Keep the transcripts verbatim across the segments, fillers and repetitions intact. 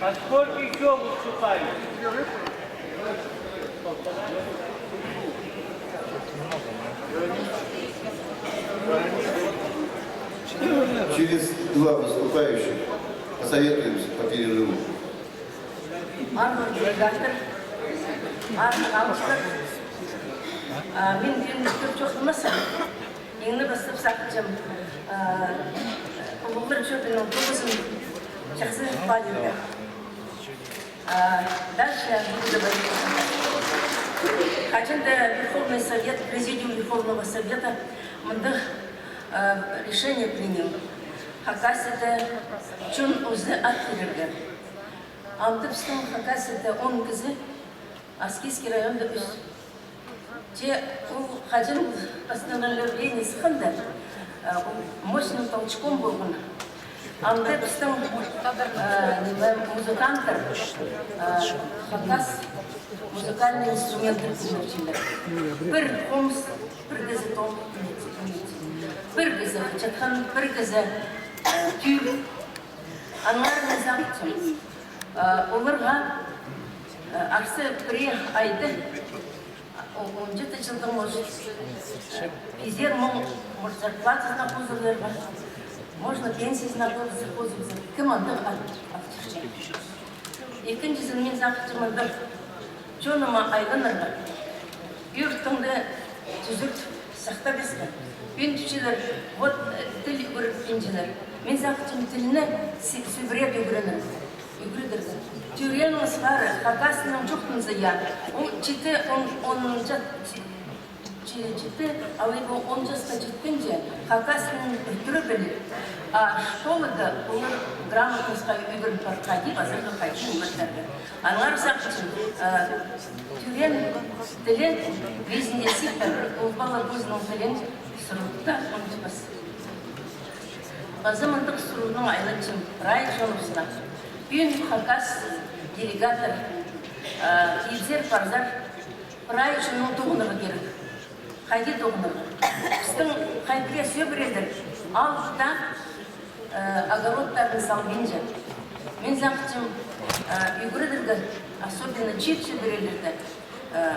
А сколько ещё выступающих? Через два выступающих посоветуемся по перерыву. Аарлығ делегаттар, аарлығ алыптар, а, мин пӱӱн кӧп чоохтамасам, иң не пастап сағынчам, а, Улуғлар чӧбінің тоғызын чахсы паалирға. А, дальше я буду говорить. Хаҷан даа Верховный Совет, Президиум Верховного Совета мындағ, а, решение принял. Хакасияда чон узы ат пирерге. Анда пістің Хакасияда он кізі, Аскизский районда ӱс. Че ол хаҷан постановление сыхханда, э, ол мощным толчком полған. Анда пістің, э, ниме, музыканттар, э, хакас музыкальный инструменттер кӧмерчелер. Пір хомыс, пір кізі том, пір кізі чатхан, пір кізі, э, тӱӱр. Аннаңар мин сағынчам, э, оларға, э, арса пірее айда, о-, он читі чылдың, может, пизер муң, может, зарплатазына хозыларға, можно, пенсиязына хозыларға, кем андағ ал-, алча. Ікінҷізін мин сағынчам андағ. Чоныма айланарға. Ӧӧртіңде тӱзірт сахтабысха. Пӱӱн тіпчелер, вот, э, тіл ӱгретпинчелер. Мин сағынчам, тілні сі-, сӱбіреп ӱгренер. Ӱгредерге. Тӧреенің сығара, хакасның чоохтанза, я. Ол читі, он, он ча-, чи-, чи-, читі, алай пу он часха читкенҷе, хакас тілін ӧтіре пілер. А школада олар грамотностьха ӱгреніп парар, хайди пазарға, хайди ӱгреттерге. Аннаңар сағынчам, э, тӧреен тілі везінде сиктір, ол пала позының тілін сурығда унутпас. Паза мындағ сурығнаң айланчам прай чоныбысха. Пӱӱн хакас делегаттар, э, килзер, парзар, прай чонның тоғынарға кирек. Хайди тоғынарға? Пістің хай пірее сӧбірелер алыпта, э, огородтарын салбинча. Мин сағынчам, э, ӱгредерге, особенно чиит сӧбірелерді, э,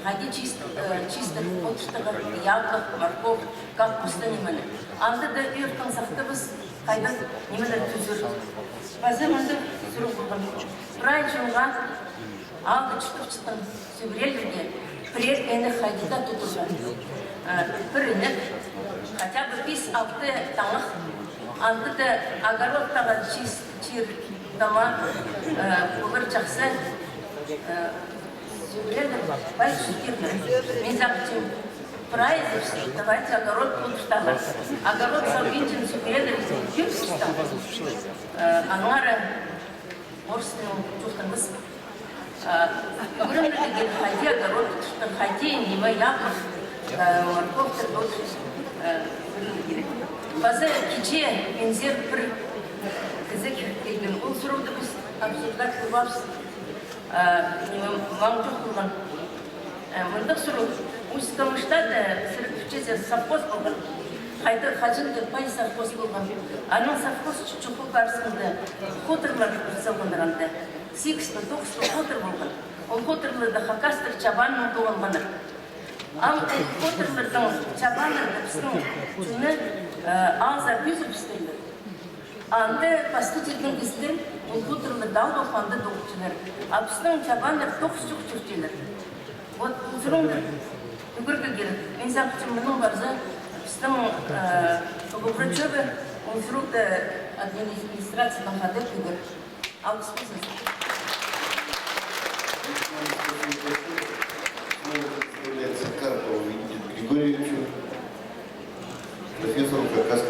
хайди чис-, э, чистек одыртарға, яблок, морковь, капуста, нимені. Анда даа ӧӧртең сахтабыс, хайдағ нимелер тӱзер. Паза мындағ сурығ полған. Прай чонға, аалда чуртапчатхан сӧбірелерге пірее инек хайди даа тударға. Э, пір инек, хотя бы пис-алты таңах. Анда даа огородтағы чис-, чир, дома, э, олар чахсы, э, сӧбірелер, пай чуртирлар. Мин сағынчам, прайзыбыс, давайте огород одырталар. Огород салбинча сӧбірелер кӧп чуртир. Э, аннаңар орыс тілінең чоохтанбас. А, ӱгренерге кирек, хайди огород одыртар, хайди ниме, яблок, э, морковь одыртар, э, ӱгренерге кирек. Паза кичее мин сер пір кізі киріп килген. Ол сурығны піс обсуждать полбаабыс. Э, ниме, маң чох полған. Э, мындағ сурығ. Усть-Камыштада, э, сірер пілчезер, совхоз полған. Хайда, хаҷан даа пай совхоз полған. Анаң совхоз чо-, чох пол парысханда, хуторлар салғаннар анда. Сигіс пе, тоғыс пе хутор полған. Ол хуторларда хакастар чабаннаң тоғынғаннар. Ал ол хуторларның чабаннары пістің чонны, э, алза пӱзірібістірлер. Анда пасха чирдең кізілер ол хуторларны алып алып, анда тоғынчалар. А пістің чабаннар тоғыс чох чӧрчелер. Вот, ол сурығны кӧрерге кирек. Мин сағынчам, мының парза, пістің, э, Улуғ Чӧбі ол сурығны администрациядаң хада кӧрер. Алғыс ползын. Слово предоставляется Карпову Венедикту Григорьевичу, профессору Хакасского